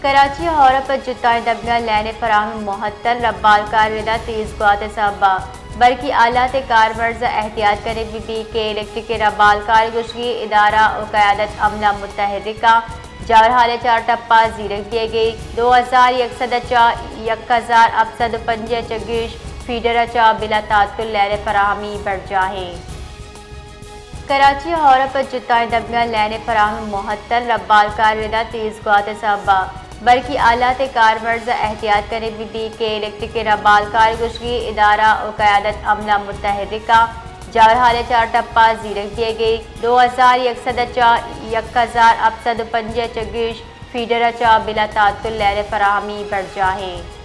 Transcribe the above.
کراچی ءِ ہور ءَ پہ جتائیں دمگاں لین ءِ فراہمی معطل، رمبالکار ءِ ردا تیز گوات ءِ سبب ءَ برقی آلات ءِ کارمرز ءَ احتیاط کنگ بہ بیت کہ الیکٹرک ءِ رمبالکار گوشگی ادارہ و قیادت عملہ متحرکاں جاورحال ءِ چار ٹپا زیرگ دیگی، دو ہزار یک سد ءَ چہ یک ہزار ہپت سد و پنجاہ چہ گیش فیڈر ءَ چہ بلا تعطل لین ءِ فراہمی برجاہیں۔ کراچی ءِ ہور ءَ پہ جتائیں دمگاں لین ءِ فراہمی معطل، رمبالکار ءِ ردا تیز گوات ءِ سبب ءَ برقی آلات ءِ کارمرز ءَ احتیاط کنگ بہ بیت کہ الیکٹرک ءِ رمبالکار گوشگی ادارہ و قیادت عملہ متحرکاں جاورحال ءِ چار ٹپا زیرگ دیگی، دو ہزار یک سد ءَ چہ یک ہزار ہپت سد و پنجاہ چہ گیش فیڈر ءَ چہ بلا تعطل لین ءِ فراہمی برجاہیں۔